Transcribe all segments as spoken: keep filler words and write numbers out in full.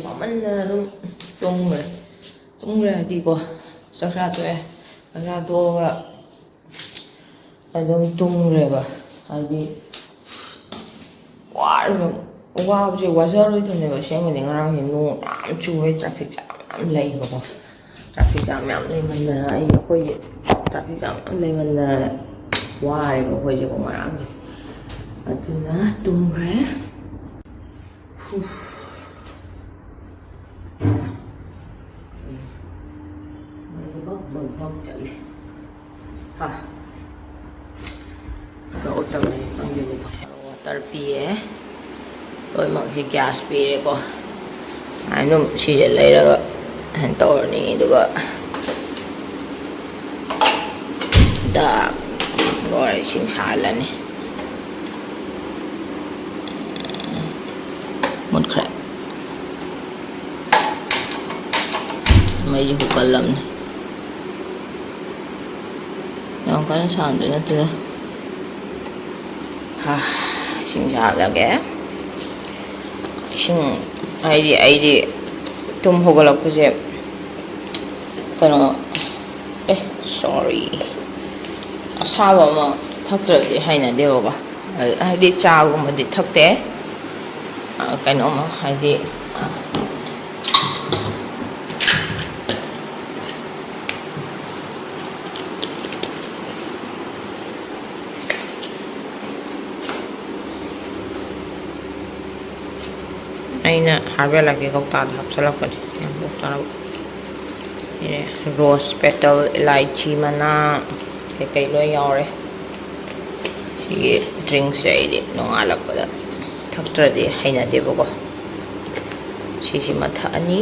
ꯋꯥꯃꯟꯗꯅ ꯑꯗꯨꯝ ꯇꯨꯝꯈ꯭ꯔꯦ꯫ ꯇꯨꯝꯈ꯭ꯔꯦ ꯍꯥꯏꯗꯤꯀꯣ, ꯆꯥꯛ ꯆꯥ ꯇꯣꯛꯑꯦ꯫ ꯆꯥꯛ ꯆꯥ ꯇꯣꯛꯑꯒ ꯑꯗꯨꯝ ꯇꯨꯝꯈ꯭ꯔꯦꯕ꯫ ꯍꯥꯏꯗꯤ ꯋꯥꯔꯕ, ꯋꯥꯕꯁꯦ ꯋꯥꯖꯔꯣꯏꯗꯕꯅꯦꯕ꯫ ꯑꯁꯦꯡꯕꯗꯤ ꯉꯔꯥꯡꯁꯦ ꯅꯣꯡ ꯌꯥꯝ ꯆꯨꯕꯩ traffic jam ꯌꯥꯝ ꯂꯩꯕꯀꯣ꯫ Traffic jam ꯌꯥꯝ ꯂꯩꯃꯟꯗꯅ ꯑꯩ, ꯑꯩꯈꯣꯏꯒꯤ traffic jam ꯌꯥꯝ ꯂꯩꯃꯟꯗꯅ ꯋꯥꯔꯦꯕ ꯑꯩꯈꯣꯏꯁꯦꯀꯣ ꯉꯔꯥꯡꯁꯦ꯫ ꯑꯗꯨꯅ ꯇꯨꯝꯈ꯭ꯔꯦ꯫ ꯍꯨ꯫ ꯃꯩꯁꯦ ꯕꯛ ꯕꯛ ꯕꯛ ꯆꯠꯂꯦ꯫ ꯍꯥ꯫ ꯈꯔ ꯑꯣꯠꯇꯕꯅꯤ ꯈꯪꯗꯦ꯫ Water ꯄꯤꯌꯦ꯫ ꯂꯣꯏꯅꯃꯛꯁꯤ gas ꯄꯤꯔꯦꯀꯣ꯫ ꯑꯗꯨꯝ ꯁꯤꯁꯦ ꯂꯩꯔꯒ ꯀꯩꯅꯣ ꯇꯧꯔꯅꯤ꯫ ꯑꯗꯨꯒ ꯗꯥꯛ ꯂꯣꯏꯔꯦ꯫ ꯏꯁꯤꯡ ꯁꯥꯍꯜꯂꯅꯤ꯫ ꯃꯨꯠꯈ꯭ꯔꯦ꯫ ꯃꯩꯁꯦ ꯍꯨꯒꯠꯂꯝꯅꯤ꯫ ꯌꯥꯝ ꯀꯟꯅ ꯁꯥꯍꯟꯕ ꯅꯠꯇꯦꯗ꯫ ꯍꯥ, ꯏꯁꯤꯡ ꯁꯥꯍꯜꯂꯒꯦ꯫ ꯏꯁꯤꯡ ꯍꯥꯏꯗꯤ ꯑꯩꯗꯤ ꯇꯨꯝ ꯍꯧꯒꯠꯂꯛꯄꯁꯦ ꯀꯩꯅꯣ, ꯑꯦ, sorry, ꯑꯁꯥꯕ ꯑꯃ ꯊꯛꯇ꯭ꯔꯗꯤ ꯍꯩꯅꯗꯦꯕꯀꯣ꯫ ꯍꯥꯏꯗꯤ ꯆꯥꯒꯨꯝꯕꯗꯤ ꯊꯛꯇꯦ꯫ ꯑ, ꯀꯩꯅꯣꯝꯃ ꯍꯥꯏꯗꯤ, ꯑ, ꯑꯩꯅ herbal ꯂꯥꯛꯀꯤ ꯀꯧꯇꯥꯗ ꯍꯥꯞꯆꯤꯜꯂꯛꯄꯅꯤ꯫ ꯌꯥꯝ ꯄꯣꯛꯇꯅꯕ꯫ ꯁꯤꯅꯦ, rose petal, ꯏꯂꯥꯏꯆꯤ ꯃꯅꯥ, ꯀꯩꯀꯩ ꯂꯣꯏ ꯌꯥꯎꯔꯦ꯫ ꯁꯤꯒꯤ drinkꯁꯦ ꯑꯩꯗꯤ ꯅꯣꯡꯉꯥꯜꯂꯛꯄꯗ ꯊꯛꯇ꯭ꯔꯗꯤ ꯍꯩꯅꯗꯦꯕꯀꯣ꯫ ꯁꯤꯁꯤꯃ ꯊꯛꯑꯅꯤ꯫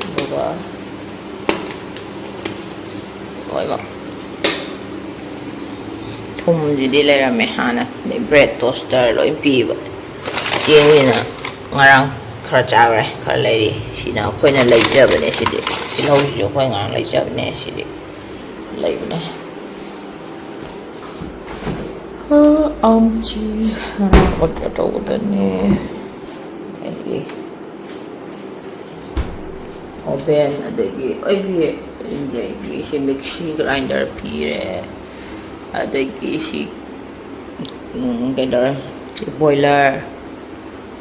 ꯑꯗꯨꯒ ꯂꯣꯏꯃꯛ ꯊꯨꯝꯁꯤꯗꯤ ꯂꯩꯔꯝꯃꯦ ꯍꯥꯟꯅ, ꯑꯗꯩ bread toaster ꯂꯣꯏ ꯄꯤꯕ꯫ ꯆꯦꯡꯁꯤꯅ ꯉꯔꯥꯡ ꯈꯔ ꯆꯥꯈ꯭ꯔꯦ, ꯈꯔ ꯂꯩꯔꯤ꯫ ꯁꯤꯅ ꯑꯩꯈꯣꯏꯅ ꯂꯩꯖꯕꯅꯦ꯫ ꯁꯤꯗꯤ ꯇꯤꯜꯍꯧꯁꯤꯁꯨ ꯑꯩꯈꯣꯏ ꯉꯔꯥꯡ ꯂꯩꯖꯕꯅꯦ꯫ ꯁꯤꯗꯤ ꯂꯩꯕꯅꯦ꯫ ꯑ, ꯑꯝꯆꯤ ꯉꯔꯥꯡ order ꯇꯧꯕꯗꯅꯦ꯫ ꯑꯩꯒꯤ ꯑꯣꯚꯦꯟ, ꯑꯗꯒꯤ ꯂꯣꯏ ꯄꯤꯔꯦ꯫ ꯑꯗꯒꯤ ꯁꯤ ꯃꯤꯛꯁꯤ ꯒ꯭ꯔꯥꯏꯟꯗꯔ ꯄꯤꯔꯦ, ꯑꯗꯒꯤ ꯁꯤ, ꯎꯝ, ꯀꯩꯗꯧꯔꯦ, ꯕꯣꯏꯂꯔ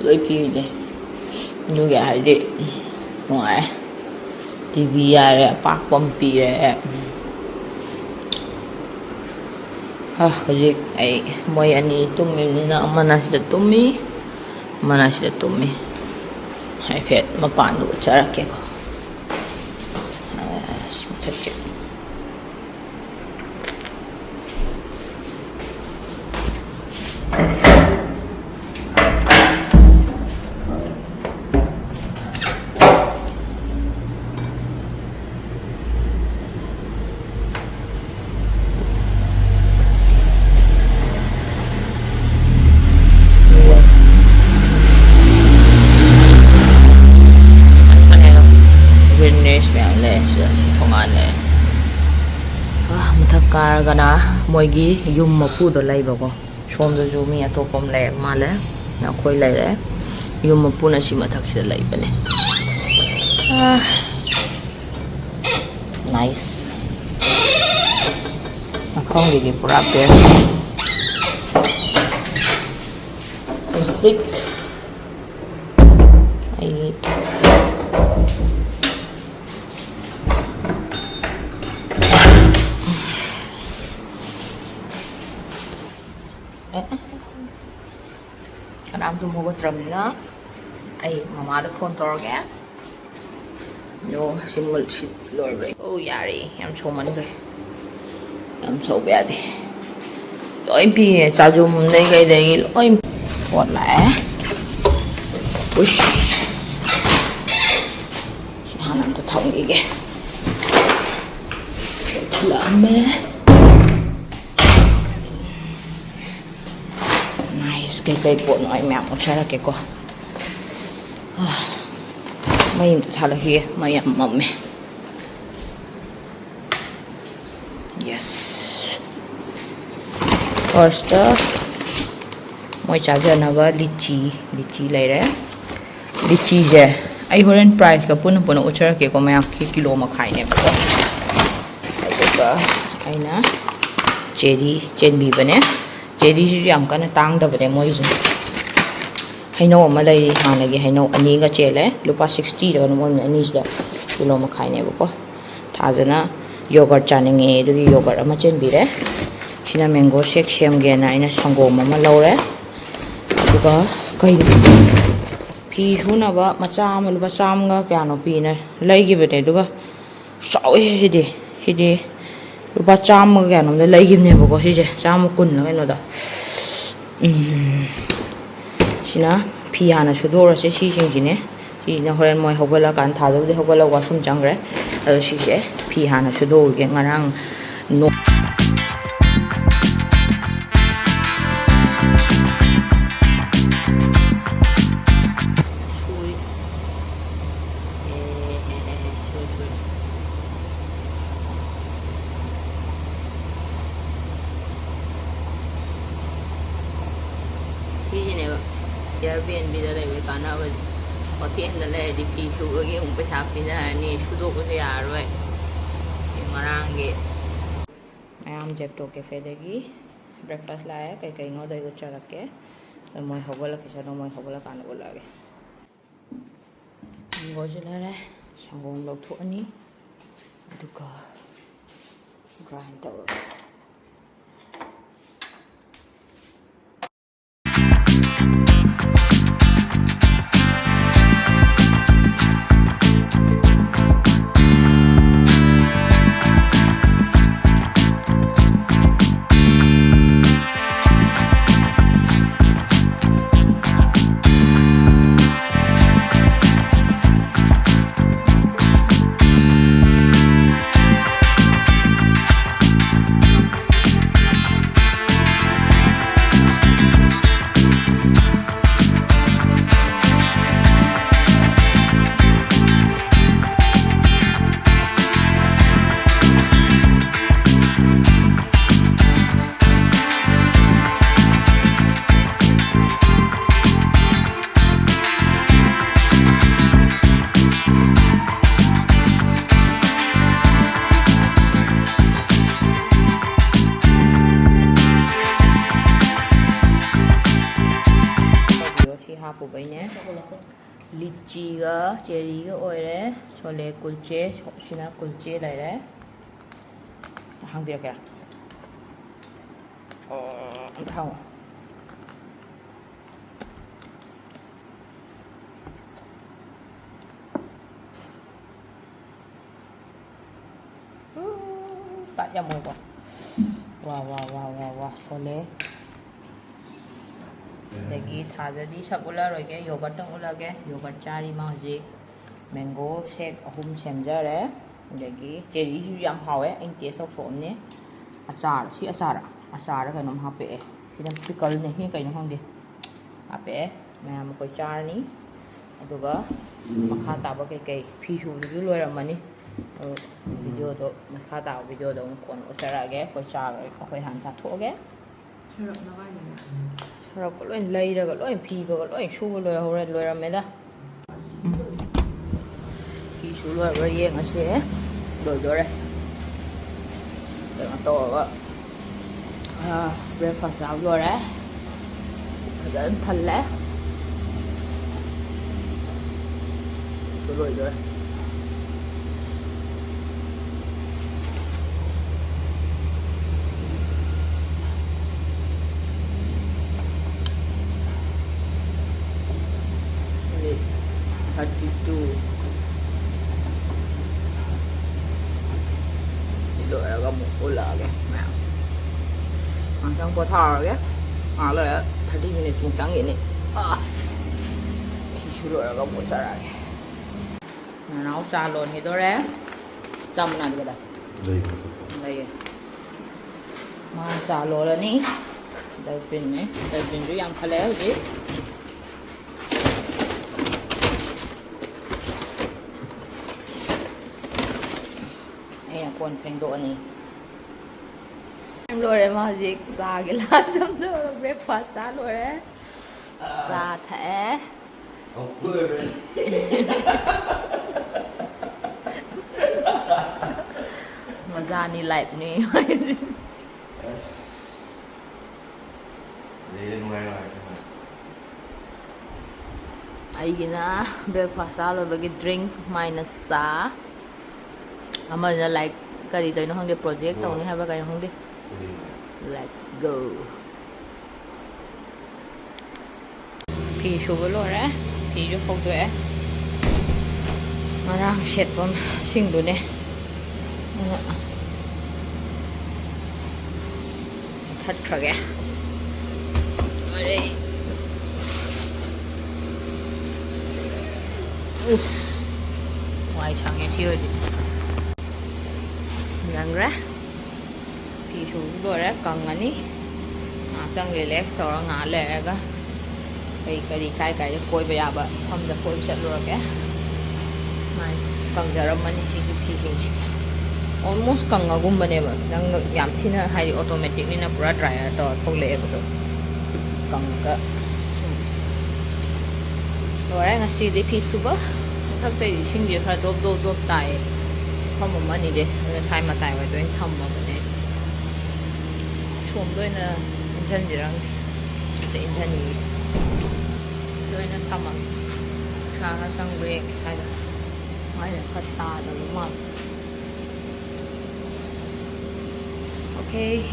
ꯂꯣꯏ ꯄꯤꯔꯦ꯫ ꯑꯗꯨꯒꯤ ꯍꯥꯏꯗꯤ ꯅꯨꯡꯉꯥꯏ꯫ ꯇꯤ ꯚꯤ ꯌꯥꯔꯦ, ꯑꯄꯥꯛꯄ ꯑꯃ ꯄꯤꯔꯦ꯫ ꯍꯥ, ꯍꯧꯖꯤꯛ ꯑꯩ, ꯃꯣꯏ ꯑꯅꯤ ꯇꯨꯝꯃꯤꯕꯅꯤꯅ ꯑꯃꯅ ꯁꯤꯗ ꯇꯨꯝꯃꯤ, ꯑꯃꯅ ꯁꯤꯗ ꯇꯨꯝꯃꯤ꯫ ꯍꯥꯏꯐꯦꯠ ꯃꯄꯥꯟꯗ ꯎꯠꯆꯔꯛꯀꯦꯀꯣ꯫ ꯑꯁ, ꯃꯊꯛꯁꯦ꯫ ꯒ꯭ꯔꯤꯟ ꯂꯤꯐ ꯃꯌꯥꯝ ꯂꯩ ꯁꯤꯗ, ꯁꯤ ꯊꯣꯡꯒꯥꯟ ꯂꯩ꯫ ꯑꯥ, ꯃꯊꯛ ꯀꯥꯔꯒꯅ ꯃꯣꯏꯒꯤ ꯌꯨꯝ ꯃꯄꯨꯗꯣ ꯂꯩꯕꯀꯣ꯫ ꯁꯣꯝꯗꯁꯨ ꯃꯤ ꯑꯇꯣꯞꯄ ꯑꯃ ꯂꯩ ꯃꯥꯜꯂꯦ꯫ ꯑꯩꯈꯣꯏ ꯂꯩꯔꯦ꯫ ꯌꯨꯝ ꯃꯄꯨꯅ ꯁꯤ ꯃꯊꯛꯁꯤꯗ ꯂꯩꯕꯅꯦ꯫ ꯑꯥ, ꯅꯥꯏꯁ꯫ ꯃꯐꯝꯒꯤꯗꯤ ꯄꯨꯔꯥ ꯕꯦꯁ꯫ ꯍꯧꯖꯤꯛ ꯑꯩ ꯑꯦ, ꯀꯅꯥꯝꯇ ꯍꯧꯒꯠꯇ꯭ꯔꯕꯅꯤꯅ ꯑꯩ ꯃꯃꯥꯗ ꯐꯣꯟ ꯇꯧꯔꯒꯦ꯫ ꯑꯗꯣ ꯁꯤ ꯃꯨꯜ-, ꯁꯤ ꯂꯣꯏꯔꯕ꯭ꯔꯥ? ꯑꯣ, ꯌꯥꯔꯦ, ꯌꯥꯝ ꯁꯧꯃꯟꯈ꯭ꯔꯦ꯫ ꯌꯥꯝ ꯁꯧꯕ ꯌꯥꯗꯦ꯫ ꯂꯣꯏ ꯄꯤꯌꯦ, ꯆꯥꯖꯨꯝꯗꯩ ꯀꯩꯗꯒꯤ ꯂꯣꯏ꯫ ꯄꯣꯠ ꯂꯥꯛꯑꯦ꯫ ꯎꯁ꯫ ꯁꯤ ꯍꯥꯟꯅ ꯑꯝꯇ ꯊꯝꯈꯤꯒꯦ꯫ ꯊꯤꯜꯂꯛꯑꯝꯃꯦ꯫ ꯅꯥꯏꯁ, ꯀꯩꯀꯩ ꯄꯣꯠꯅꯣ ꯑꯩ ꯃꯌꯥꯝ ꯎꯠꯆꯔꯛꯀꯦꯀꯣ꯫ ꯑꯥ, ꯃꯩ ꯑꯝꯇ ꯊꯥꯜꯂꯛꯈꯤꯒꯦ, ꯃꯩ ꯌꯥꯝ ꯃꯝꯃꯦ꯫ ꯌꯦꯁ꯫ ꯐꯥꯔꯁꯇ ꯃꯣꯏ ꯆꯥꯖꯅꯕ ꯂꯤꯆꯤ, ꯂꯤꯆꯤ ꯂꯩꯔꯦ꯫ ꯂꯤꯆꯤꯁꯦ ꯑꯩ ꯍꯣꯔꯦꯟ ꯄ꯭ꯔꯥꯏꯁꯀ ꯄꯨꯟꯅ ꯄꯨꯟꯅ ꯎꯠꯆꯔꯛꯀꯦꯀꯣ ꯃꯌꯥꯝ꯫ ꯁꯤ ꯀꯤꯂꯣ ꯃꯈꯥꯏꯅꯦꯕꯀꯣ꯫ ꯑꯗꯨꯒ ꯑꯩꯅ ꯆꯦꯔꯤ ꯆꯦꯟꯕꯤꯕꯅꯦ꯫ ꯆꯦꯔꯤꯁꯤꯁꯨ ꯌꯥꯝ ꯀꯟꯅ ꯇꯥꯡꯗꯕꯅꯦ ꯃꯣꯏꯁꯦ꯫ ꯍꯩꯅꯧ ꯑꯃ ꯂꯩꯔꯤ, ꯍꯥꯟꯅꯒꯤ ꯍꯩꯅꯧ ꯑꯅꯤꯒ ꯆꯦꯜꯂꯦ, ꯂꯨꯄꯥ ꯁꯤꯛꯁꯇꯤꯗ ꯀꯩꯅꯣꯝ ꯑꯣꯏꯕꯅꯦ ꯑꯅꯤꯁꯤꯗ, ꯀꯤꯂꯣ ꯃꯈꯥꯏꯅꯦꯕꯀꯣ꯫ ꯊꯥꯖꯅ ꯌꯣꯒꯔꯠ ꯆꯥꯅꯤꯡꯉꯦ, ꯑꯗꯨꯒꯤ ꯌꯣꯒꯔꯠ ꯑꯃ ꯆꯦꯟꯕꯤꯔꯦ꯫ ꯁꯤꯅ ꯃꯦꯡꯒꯣ ꯁꯦꯛ ꯁꯦꯝꯒꯦꯅ ꯑꯩꯅ ꯁꯪꯒꯣꯝ ꯑꯃ ꯂꯧꯔꯦ꯫ ꯑꯗꯨꯒ ꯀꯩꯅꯣ, ꯐꯤ ꯁꯨꯅꯕ ꯃꯆꯥ ꯑꯃ ꯂꯨꯄꯥ ꯆꯥꯝꯃꯒ ꯀꯌꯥꯅꯣ ꯄꯤꯅ ꯂꯩꯈꯤꯕꯅꯦ, ꯑꯗꯨꯒ ꯆꯥꯎꯋꯦ ꯁꯤꯗꯤ꯫ ꯁꯤꯗꯤ ꯂꯨꯄꯥ ꯆꯥꯝꯃꯒ ꯀꯌꯥꯅꯣꯝꯗ ꯂꯩꯈꯤꯕꯅꯦꯕꯀꯣ ꯁꯤꯁꯦ, ꯆꯥꯝꯃ ꯀꯨꯟꯂ ꯀꯩꯅꯣꯗ꯫ ꯎꯝ, ꯁꯤꯅ ꯐꯤ ꯍꯥꯟꯅ ꯁꯨꯗꯣꯛꯎꯔꯁꯦ꯫ ꯁꯤꯁꯤꯡꯁꯤꯅꯦ, ꯁꯤꯁꯤꯅ ꯍꯣꯔꯦꯟ ꯃꯣꯏ ꯍꯧꯒꯠꯂꯀꯥꯟꯗ ꯊꯥꯗꯧꯕꯗꯤ ꯍꯧꯒꯠꯂꯒ ꯋꯥꯁꯔꯨꯝ ꯆꯪꯈ꯭ꯔꯦ꯫ ꯑꯗꯣ ꯁꯤꯁꯦ ꯐꯤ ꯍꯥꯟꯅ ꯁꯨꯗꯣꯛꯎꯒꯦ꯫ ꯉꯔꯥꯡ ꯅꯣ-, ꯁꯨꯔꯤ꯫ ꯑꯦ, ꯑꯦ, ꯑꯦ, ꯑꯦ, ꯁꯨꯔꯤ, ꯁꯨꯔꯤ꯫ ꯁꯤꯁꯤꯅꯦꯕ Airbnbꯗ ꯂꯩꯕꯒꯤ ꯀꯥꯟꯅꯕꯁꯦ꯫ ꯍꯣꯇꯦꯜꯗ ꯂꯩꯔꯗꯤ ꯐꯤ ꯁꯨꯕꯒꯤ ꯑꯃꯨꯛ ꯄꯩꯁꯥ ꯄꯤꯅꯔꯅꯤ, ꯁꯨꯗꯣꯛꯄꯁꯨ ꯌꯥꯔꯔꯣꯏ꯫ ꯉꯔꯥꯡꯒꯤ ꯃꯌꯥꯝ Zepto Cafeꯗꯒꯤ breakfast ꯂꯥꯛꯑꯦ, ꯀꯩ ꯀꯩꯅꯣꯗꯣ ꯑꯩ ꯎꯠꯆꯔꯛꯀꯦ꯫ ꯑꯗꯣ ꯃꯣꯏ ꯍꯧꯒꯠꯂꯛꯈꯤꯁꯅꯨ, ꯃꯣꯏ ꯍꯧꯒꯠꯂꯀꯥꯟꯗ ꯎꯠꯂꯛꯑꯒꯦ꯫ ꯃꯦꯡꯒꯣꯁꯨ ꯂꯩꯔꯦ, ꯁꯪꯒꯣꯝ ꯂꯧꯊꯣꯛꯑꯅꯤ, ꯑꯗꯨꯒ grind ꯇꯧꯔꯒꯦ꯫ ꯆꯤꯒ ꯆꯦꯔꯤꯒ ꯑꯣꯏꯔꯦ꯫ ꯁꯣꯂꯦ ꯀꯨꯜꯆꯦ, ꯁꯣ-, ꯁꯤꯅ ꯀꯨꯜꯆꯦ ꯂꯩꯔꯦ꯫ ꯍꯥꯡꯕꯤꯔꯛꯀꯦꯔꯥ? ꯑꯣ, ꯑꯝꯇ ꯍꯥꯡꯉꯣ꯫ ꯎ, ꯇꯥꯠ ꯌꯥꯝ ꯑꯣꯏꯀꯣ꯫ ꯋꯥ, ꯋꯥ, ꯋꯥ, ꯋꯥ, ꯋꯥ, ꯁꯣꯜꯂꯦ꯫ ꯑꯗꯒꯤ ꯊꯥꯖꯗꯤ ꯁꯛ ꯎꯠꯂꯔꯣꯏꯒꯦ, ꯌꯣꯒꯔꯠꯇꯪ ꯎꯠꯂꯒꯦ꯫ ꯌꯣꯒꯔꯠ ꯆꯥꯔꯤ ꯃꯥ ꯍꯧꯖꯤꯛ꯫ ꯃꯦꯡꯒꯣ ꯁꯦꯛ ꯑꯍꯨꯝ ꯁꯦꯝꯖꯔꯦ꯫ ꯑꯗꯒꯤ ꯆꯦꯔꯤꯁꯤꯁꯨ ꯌꯥꯝ ꯍꯥꯎꯋꯦ, ꯑꯩꯅ ꯇꯦꯁ ꯇꯧꯊꯣꯛꯑꯝꯅꯦ꯫ ꯑꯆꯥꯔ, ꯁꯤ ꯑꯆꯥꯔ, ꯑꯆꯥꯔ ꯀꯩꯅꯣꯝ ꯍꯥꯞꯄꯛꯑꯦ꯫ ꯁꯤꯅ ꯄꯤꯀꯜꯅꯦ, ꯁꯤ ꯀꯩꯅꯣ ꯈꯪꯗꯦ꯫ ꯍꯥꯞꯄꯛꯑꯦ꯫ ꯃꯌꯥꯝ ꯑꯩꯈꯣꯏ ꯆꯥꯔꯅꯤ꯫ ꯑꯗꯨꯒ ꯃꯈꯥ ꯇꯥꯕ ꯀꯩꯀꯩ ꯐꯤ ꯁꯨꯕꯗꯨꯁꯨ ꯂꯣꯏꯔꯝꯃꯅꯤ꯫ ꯑꯗꯣ ꯚꯤꯗꯤꯑꯣꯗꯣ, ꯃꯈꯥ ꯇꯥꯕ ꯚꯤꯗꯤꯑꯣꯗꯣ ꯑꯃꯨꯛ ꯀꯣꯟꯅ ꯎꯠꯆꯔꯛꯑꯒꯦ꯫ ꯑꯩꯈꯣꯏ ꯆꯥꯔꯣꯏ, ꯑꯩꯈꯣꯏ ꯍꯥꯟꯅ ꯆꯥꯊꯣꯛꯑꯒꯦ꯫ ꯁꯔꯞꯅ ꯀꯥꯏꯗꯩꯅꯣ? ꯁꯔꯞꯀ ꯂꯣꯏ ꯂꯩꯔꯒ ꯂꯣꯏ ꯐꯤꯕꯒ ꯂꯣꯏ ꯁꯨꯕ ꯂꯣꯏꯍꯧꯔꯦ, ꯂꯣꯏꯔꯝꯃꯦꯗ꯫ ꯎꯝ꯫ ꯐꯤ ꯁꯨ ꯂꯣꯏꯔꯕ꯭ꯔꯥ ꯌꯦꯡꯉꯁꯦ꯫ ꯂꯣꯏꯗꯣꯔꯦ꯫ ꯀꯩꯅꯣ ꯇꯧꯔꯒ, ꯑꯥ, breakfast ꯆꯥꯕ ꯂꯣꯏꯔꯦ꯫ ꯐꯖꯅ ꯊꯜꯂꯦ꯫ ꯂꯣꯏꯗꯣꯔꯦ꯫ Minute thirty two꯫ ꯁꯤ ꯂꯣꯏꯔꯒ ꯑꯃꯨꯛ ꯎꯠꯂꯛꯑꯒꯦ ꯃꯌꯥꯝ꯫ ꯉꯥꯛꯇꯪ ꯄꯣꯊꯥꯔꯒꯦ꯫ ꯉꯥꯏꯍꯥꯛ ꯂꯩꯔꯒ thirty minutes ꯃꯨꯛ ꯆꯪꯈꯤꯅꯤ꯫ ꯑꯥ꯫ ꯁꯤꯁꯨ ꯂꯣꯏꯔꯒ ꯑꯃꯨꯛ ꯎꯠꯆꯔꯛꯑꯒꯦ꯫ ꯅꯅꯥꯎ ꯆꯥ ꯂꯣꯟꯈꯤꯗꯣꯔꯦ꯫ ꯆꯥ ꯃꯅꯥꯗꯤ ꯀꯗꯥꯏ? ꯂꯩ꯫ ꯂꯩꯌꯦ꯫ ꯃꯥ ꯆꯥ ꯂꯣꯜꯂꯅꯤ꯫ ꯗꯁꯕꯤꯟꯅꯦ꯫ ꯗꯁꯕꯤꯟꯁꯨ ꯌꯥꯝꯈꯠꯂꯛꯑꯦ ꯍꯧꯖꯤꯛ꯫ ꯑꯩꯅ ꯀꯣꯟ ꯐꯦꯡꯗꯣꯛꯑꯅꯤ꯫ ꯂꯣꯏꯔꯦ ꯃꯥ ꯍꯧꯖꯤꯛ ꯆꯥ ꯒꯤꯂꯥꯁ ꯑꯃ ꯂꯧꯔꯒ breakfast ꯆꯥ ꯂꯣꯏꯔꯦ꯫ ꯆꯥ ꯊꯛꯑꯦ꯫ ꯑꯃꯨꯛ ꯂꯣꯏꯔꯦ꯫ ꯃꯖꯥꯅꯤ, life ꯅꯤ꯫ ꯑꯁ꯫ ꯂꯩꯔꯦ ꯅꯨꯡꯉꯥꯏ ꯅꯨꯡꯉꯥꯏ꯫ ꯑꯩꯒꯤꯅ breakfast ꯆꯥ ꯂꯣꯏꯕꯒꯤ drink, ꯃꯥꯏꯅ ꯆꯥ, ꯑꯃꯅ ꯂꯥꯏꯛ ꯀꯔꯤ ꯇꯧꯔꯤꯅꯣ ꯈꯪꯗꯦ, project ꯇꯧꯅꯤ ꯍꯥꯏꯕ꯭ꯔꯥ ꯀꯩꯅꯣ ꯈꯪꯗꯦ꯫ Let's go. ꯐꯤ ꯁꯨꯕ ꯂꯣꯏꯔꯦ, ꯐꯤꯁꯨ ꯐꯧꯗꯣꯛꯑꯦ꯫ ꯉꯔꯥꯡ ꯁꯦꯠꯄ ꯁꯤꯡꯗꯨꯅꯦ꯫ ꯑꯗꯨꯅ ꯊꯠꯈ꯭ꯔꯒꯦ꯫ ꯂꯣꯏꯔꯦ꯫ ꯎꯐ, ꯋꯥꯏ ꯁꯪꯉꯦ ꯁꯤ ꯑꯣꯏꯔꯗꯤ꯫ ꯅꯪꯈ꯭ꯔꯦ꯫ ꯐꯤ ꯁꯨꯕ ꯂꯣꯏꯔꯦ, ꯀꯪꯉꯅꯤ꯫ ꯉꯥꯏꯍꯥꯛꯇꯪ relax ꯇꯧꯔ ꯉꯥꯏꯍꯥꯛ ꯂꯩꯔꯒ ꯀꯔꯤ ꯀꯔꯤ ꯀꯥꯏ ꯀꯥꯏꯗ ꯀꯣꯏꯕ ꯌꯥꯕ ꯃꯐꯝꯗ ꯀꯣꯏꯕ ꯆꯠꯂꯨꯔꯒꯦ꯫ ꯃꯥꯏ ꯀꯪꯖꯔꯝꯃꯅꯤ ꯁꯤꯒꯤ ꯐꯤꯁꯤꯡꯁꯦ꯫ Almost ꯀꯪꯉꯒꯨꯝꯕꯅꯦꯕ, ꯈꯤꯇꯪ ꯌꯥꯝ ꯊꯤꯅ ꯍꯥꯏꯗꯤ automaticꯅꯤꯅ ꯄꯨꯔꯥ dryer ꯇꯧꯔ ꯊꯣꯛꯂꯛꯑꯦꯕ ꯑꯗꯨꯝ ꯀꯪꯉꯒ꯫ ꯎꯝ꯫ ꯂꯣꯏꯔꯦ ꯉꯁꯤꯗꯤ ꯐꯤ ꯁꯨꯕ꯫ ꯃꯊꯛꯇꯩ ꯏꯁꯤꯡꯁꯦ ꯈꯔ ꯗꯣꯞ ꯗꯣꯞ ꯗꯣꯞ ꯇꯥꯏꯌꯦ꯫ ꯃꯐꯝ ꯑꯃꯅꯤꯗꯤ ꯉꯁꯥꯏ ꯃꯇꯥꯏꯋꯥꯏꯗ ꯑꯣꯏꯅ ꯊꯝꯃꯕꯅꯦ꯫ ꯁꯣꯝꯗ ꯑꯣꯏꯅ ꯏꯟꯁꯤꯟꯁꯤꯔ ꯈꯪꯗꯦ꯫ ꯑꯝꯇ ꯏꯟꯁꯤꯟꯈꯤꯒꯦ꯫ ꯁꯤꯗ ꯑꯣꯏꯅ ꯊꯝꯃꯒꯦ꯫ ꯅꯨꯡꯁꯥ ꯈꯔ ꯆꯪꯕ꯭ꯔꯥ ꯌꯦꯡꯒꯦ ꯁ꯭ꯋꯥꯏꯗ꯫ ꯁ꯭ꯋꯥꯏꯗ ꯈꯔ ꯇꯥꯗꯕ ꯃꯥꯜꯂꯦ꯫ Okay.